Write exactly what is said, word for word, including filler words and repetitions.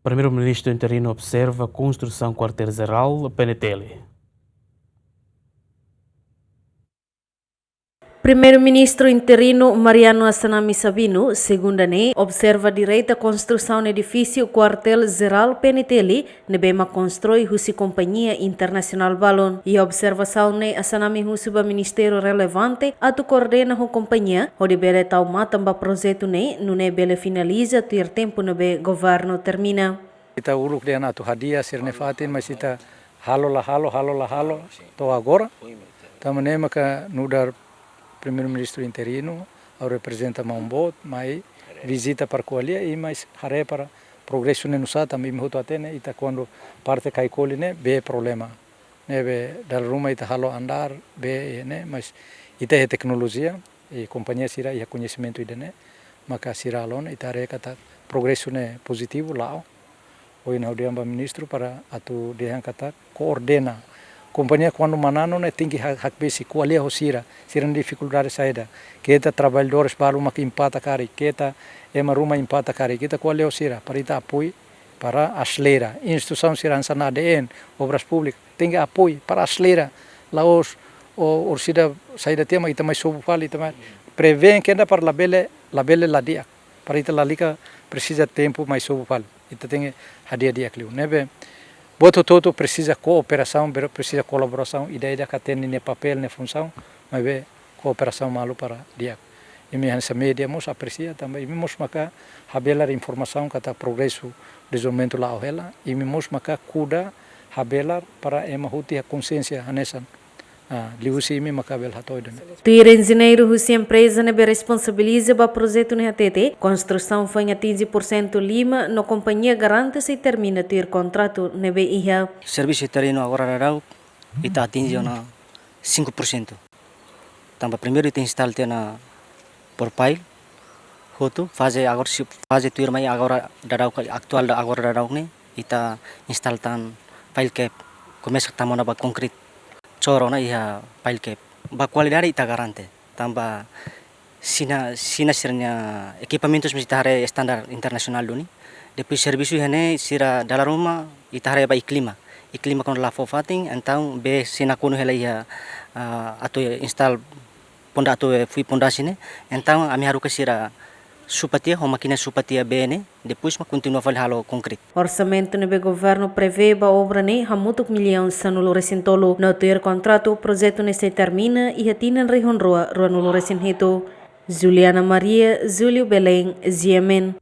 Primeiru-Ministru interinu observa konstrusaun Kuartél Jerál P N T L. Primeiru-Ministru interinu Mariano Assanami Sabino, segunda ne'e, observa direta konstrusaun edifísiu Kuartél Jerál P N T L, ne'ebé mak konstrui husi kompañia internasionál balun. Iha observasaun ne'e Assanami husu ba ministériu relevante atu koordena ho kompañia, hodi bele tau matan ba projetu ne'e, nune'e bele finaliza tuir tempu ne'ebé governu termina. Ita uluk dehan atu hadi'a sira-nia fatin, mas ita halo la halo, halo la halo, to'o agora. Tanba ne'e maka nu'udar Primeiru-Ministru interinu, ha'u reprezenta maun boot, mai vizita para ko'alia, i mai haree para progresu ne'e nusá, tanba imi hotu hatene, ita kuandu parte Kaikoli ne'e, bee problema. Ne'ebé dala ruma ita halo andár, bee, ne'e, mas ita iha teknolojia, i kompañia sira iha koñesimentu ida-ne'e, maka sira halo ona, ita haree katak progresu ne'e pozitivu, la'o. Ohin ha'u dehan ba ministru para atu dehan katak koordena. Kompañia kuandu manán ona tenke ha-, hakbesik, ko'alia ho sira, sira-nia difikuldade saida. Keta traballadores balu mak impata karik, keta ema ruma impata karik. Ita ko'alia ho sira, para ita apoiu, para aselera. Instituisaun sira hanesan A D N, Obras Públikas, tenke apoiu para aselera. La'ós, o, orsida saida tiha mak ita mai sobu fali, ita mai prevene kenda para labele, labele la di'ak. Para ita lalika presiza tempu mai sobu fali. Ita tenke hadi'a di'ak liu. Ne'ebé, buat hotu-hotu presiza kooperasaun, pero presiza kolaborasaun, ida-idak hatene nia papél, nia funsaun, maibé kooperasaun malu para di'ak. Imi hanesan média mós apresia tanba imi mós maka habelar informasaun katak progresu dezenvolvimentu la'o hela, imi mós maka kuda habelar para ema hotu iha konsiénsia hanesan, ah, liuhusi imi maka bele hato'o ida-ne'e. Tuir enjeñeiru husi empreza ne'ebé responsabiliza ba projetu ne'e hatete, konstrusaun foin atinje porsentu lima no kompañia garante sei termina tuir kontratu ne'ebé iha. Servisu terrenu agora daudaun ita atinje ona cinco por cento. Tanba primeiru ita instala tiha ona por pile hotu, faze agora sei, faze tuirmai agora daudaun, atuál agora daudaun ne'e, ita instala tan pile cap, komesa tama ona ba concrete, cor ona iha pile cap. Ba kualidade ita garante, tanba Xina, Xina sira-nia ekipamentus mós ita haree estandar internasionál duni. Depois servisu iha ne'e sira dala ruma ita haree ba iha klima. Iha klima kuandu la fó fatin, entaun bee sei nakonu hela iha, ah, atu instala ponda atu, eh, fui pondasi ne'e. Entaun ami haruka sira supa tiha, ho mákina supa tiha bee ne'e, depois mak kontinua fali halo concrete. Orsamentu ne'ebé governu prevee ba obra ne'e hamutuk millaun sanulu-resin-tolu, no tuir kontratu projetu ne'e sei termina iha tinan rihun rua ruanulu-resin-hitu. Juliana Maria, Júlio Belém, G M N.